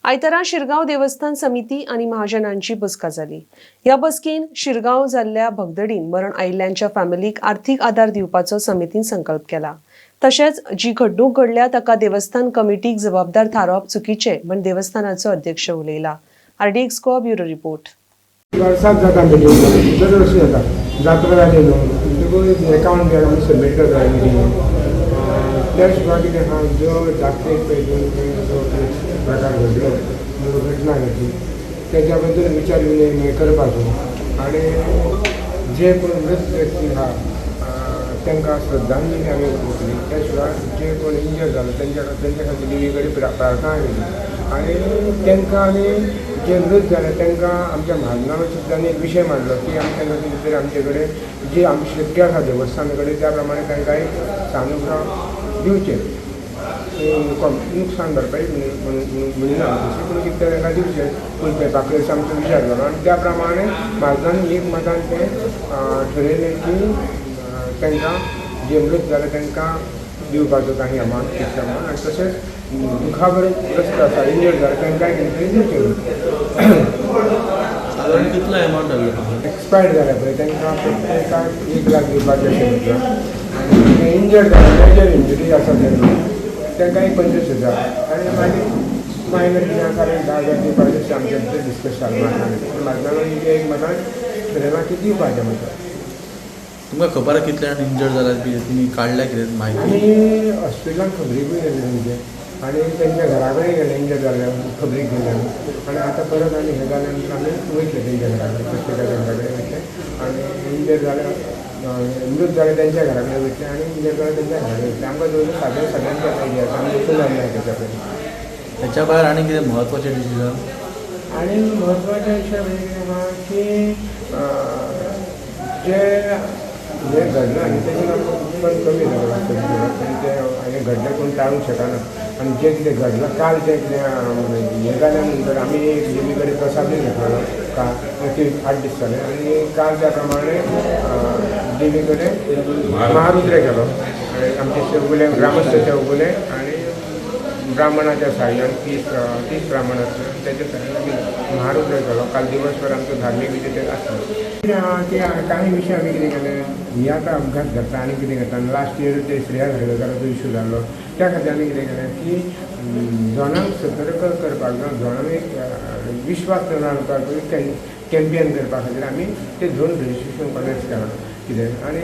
आयतारा शिरगांव देवस्थान समिती आनी महाजनांची बसका जाली. ह्या बसकेन शिरगांव जाल्ल्या भगदडीन मरण आयिल्ल्यांच्या फॅमिलीक आर्थीक आदार दिवपाचो समितीन संकल्प केला. तशेंच जी घडणूक घडल्या ताका देवस्थान कमिटीक जबाबदार थारावप चुकीचें म्हण देवस्थानाचो अध्यक्ष उलयला. RDX Goa, bureau report. वर्साक जाता मिटींग, दर वर्सी जाता. जात्रा जाली न्हू म्हणटकूच एकावंट बी आमी सबमीट करता मिटिंगेक. त्या शिवाय कितें आहा, जो जात्रेक पळय जो प्रकार घडलो, दुर्घटना घडली, तेच्या बद्दल विचार विनिमय करपाचो आनी जे कोण मृत व्यक्ती आहा तांकां श्रद्धांजली आमी ओंपली. त्या शिवाय जे कोण इंजर्ड जालो तेंच्या खातीर देवी कडेन प्रार्थना केली आनी तांकां आमी जे मृत जाले तांकां आमच्या महाजनान सुद्दां एक विशय मांडलो की आमी तांकां कितें तरी आमचे कडेन जी आमची शक्य आसा देवस्थाना कडेन, त्या प्रमाणे तांकां एक सानुग्रह दिवचें. नुकसान भरपाई म्हणिना तशी, पूण कितें तरी तांकां दिवचें फूल पाकळेचो आमचो विचार जालो आनी त्या प्रमाणे म्हाजनान एक मतान तें ठरयलें की तांकां जे मृत जाले तांकां दिवपाचो काही अमावंट, फिक्स अमावंट, आनी तशेंच दुखापतग्रस्त आसा, इंजर्ड जाले, तांकांय कितें तरी दिवचें. सादारण कितलो एमावंट जाल्लो? एक्सपायर्ड जाले पळय तांकां प्रत्येकाक 1 लाख दिवपाचें अशें म्हटलां आनी जे इंजर्ड जाले, मेजर इंजरी आसा तांकां, तांकां एक 25,000 आनी मागीर मायनर कितें आसा एक 10,000 दिवपाचें अशें आमचे भितर डिस्कस जालें. म्हाजनान एक मतान ठरयलां की दिवपाचें म्हणटा. तुमकां खबर आहा कितले जाण इंजर्ड जाल्यात बी? तुमी काडल्या कितें म्हायती? आमी हॉस्पिटलान खबरीकूय गेले तेंचे आनी तेंच्या घरा कडेन गेले. इंजर्ड जाल्ल्या खबरीक गेले आमी आनी आतां परत आनी हें जाल्या नंतर आमी वयतले तेंच्या घरा कडेन, प्रत्येकाच्या घरा कडेन वयतले आनी इंजर्ड जाले, मृत जाले तेंच्या घरा कडेन वयतले आनी इंजर्ड जाले तेंच्या घरा कडेन वयतले. आमकां जवळ जवळ सादारण सगळ्यांचे आयडिया आसा. आमी वचून आयले तेच्या कडेन. त्याच्या भायर आनी कितें म्हत्वाचें डिसिजन? आनी म्हत्वाचें अशें म्हणजे कितें आहा की जे हें घडलां न्ही, तेजें आमकां उत्पन्न कमी जालां वास्तवीक आनी तें हें घडलें, कोण टाळूंक शकना. आनी जें कितें घडलां काल, जें कितें हें जाल्या नंतर आमी एक देवी कडेन प्रसादूय घेतलेलो काल. ती 8 दीस जाले आनी काल त्या प्रमाणे देवी कडेन महारुद्र केलो आनी आमचे चौगुले, ग्रामस्थ चौगुले आनी ब्राह्मणाच्या साह्यान, 30 ब्राह्मण आसले, तेच्या साह्यान आमी महारुद्र केलो. काल दिवसभर आमचो धार्मीक विधी ते आसलो. कितें आहा की काही विशय आमी कितें केलें, ही आतां अपघात घडटा आनी कितें घडटा. आनी लास्ट इयर ते श्रेया घारगांवकाराचो इशू जाल्लो, त्या खातीर आमी कितें केलें की जणांक सतर्क करपाक जावं जणांक एक विश्वास निर्माण करपाक, कॅम्पेन करपा खातीर आमी ते झोन रजिस्ट्रेशन कॉलेज केलां कितें. आनी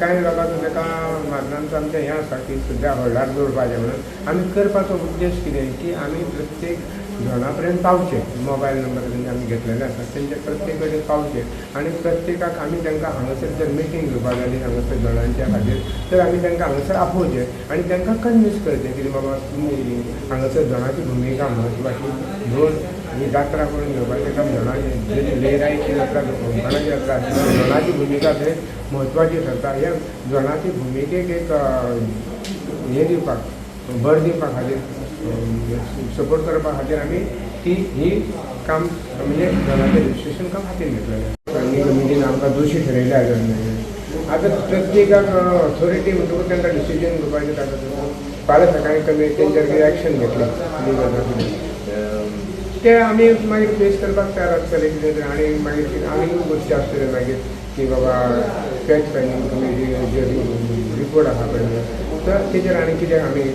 कांय लोकांक ताका म्हाजनांचो आमचें हें आसा की सद्या हॉल्डार दवरपाचें म्हणून. आमी करपाचो उद्देश कितें की आमी प्रत्येक झोना पर्यंत पावचे. मोबायल नंबर तेंचे आमी घेतलेले आसा, तेंच्या प्रत्येक कडेन पावचे आनी प्रत्येकाक आमी तांकां हांगासर जर मिटींग घेवपाक जाली हांगासर झोनांच्या खातीर, तर आमी तांकां हांगासर आपोवचें आनी तांकां कन्विन्स करचें की बाबा, तुमी हांगासर झोनाची भुमिका म्हत्वाची. झोन ही जात्रा करून घेवपाचें काम झोनाची, जरी लेराईची जात्रा, होमखणाची जात्रा आसली, झोनाची भुमिका थंय म्हत्वाची ठरता. ह्या झोनाची भुमिकेक एक हें दिवपाक, भर दिवपा खातीर, सपोर्ट करपा खातीर आमी ती ही काम म्हणजे झोनाचें रजिस्ट्रेशन काम हातीन घेतलेलें. आनी कमिटीन आमकां दोशी ठरयल्या. आतां प्रत्येकाक ऑथॉरिटी म्हणटकूच तांकां डिसिजन घेवपाचें ताका. फाल्यां सकाळीं कमी तेंचेर कितें एक्शन घेतलें लिगल कितें, ते आमी मागीर फेस करपाक तयार आसतले कितें तरी. आनी मागीर कितें आनीकूय गोश्टी आसतल्यो मागीर की बाबा फॅक्ट फायंडींग कमिटी जे रिपोर्ट आसा पळय, तर तेजेर आनी कितें आमी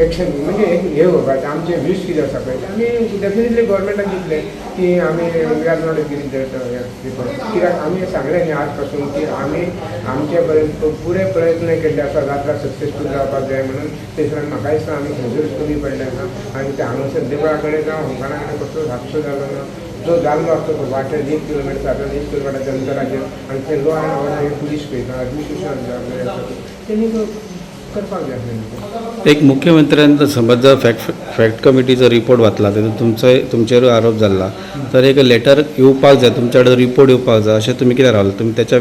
एक्शन म्हणजे एक हे घेवपाचें. आमचें वीश कितें आसा पळय, आमी डेफिनेटली गोवोरमेंटाक दितले की आमी we are not agree that report. कित्याक आमी सांगलें न्ही आज पासून की आमी आमचे पर्यंत पुरे प्रयत्न केल्ले आसा जात्रा सक्सेसफूल जावपाक जाय म्हणून. थंयसर म्हाका दिसता आमी खंयसरूच कमी पडले आसा आनी ते हांगासर देवळा कडेन जावं होमखणा कडेन कसलोच हादसो जालो ना. जो जाल्लो आसता तो वाटेर 1 किलोमिटर, सादारण 1 किलोमिटराच्या अंतराचेर आनी थंय लॉ एंड ऑर्डर हे पुलीस पळयता, एडमिनिस्ट्रेशन जबाबदारी आसा, तेणी करपाक जाय आसलें. एक मुख्यमंत्र्यान समज जर फॅक्ट फॅक्ट कमिटीचो रिपोर्ट वाचला, तेतून तुमचो तुमचेरूय आरोप जाल्ला, तर एक लेटर येवपाक जाय तुमच्या कडेन, रिपोर्ट येवपाक जाय, अशें तुमी कित्याक रावले? तुमी त्याच्या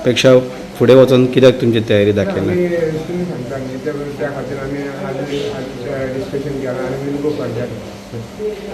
पेक्षा फुडें वचोन कित्याक तुमची तयारी दाखयना? आमी तुमी सांगता न्ही, त्या खातीर आमी आज डिस्कशन केलां आनी we'll go further.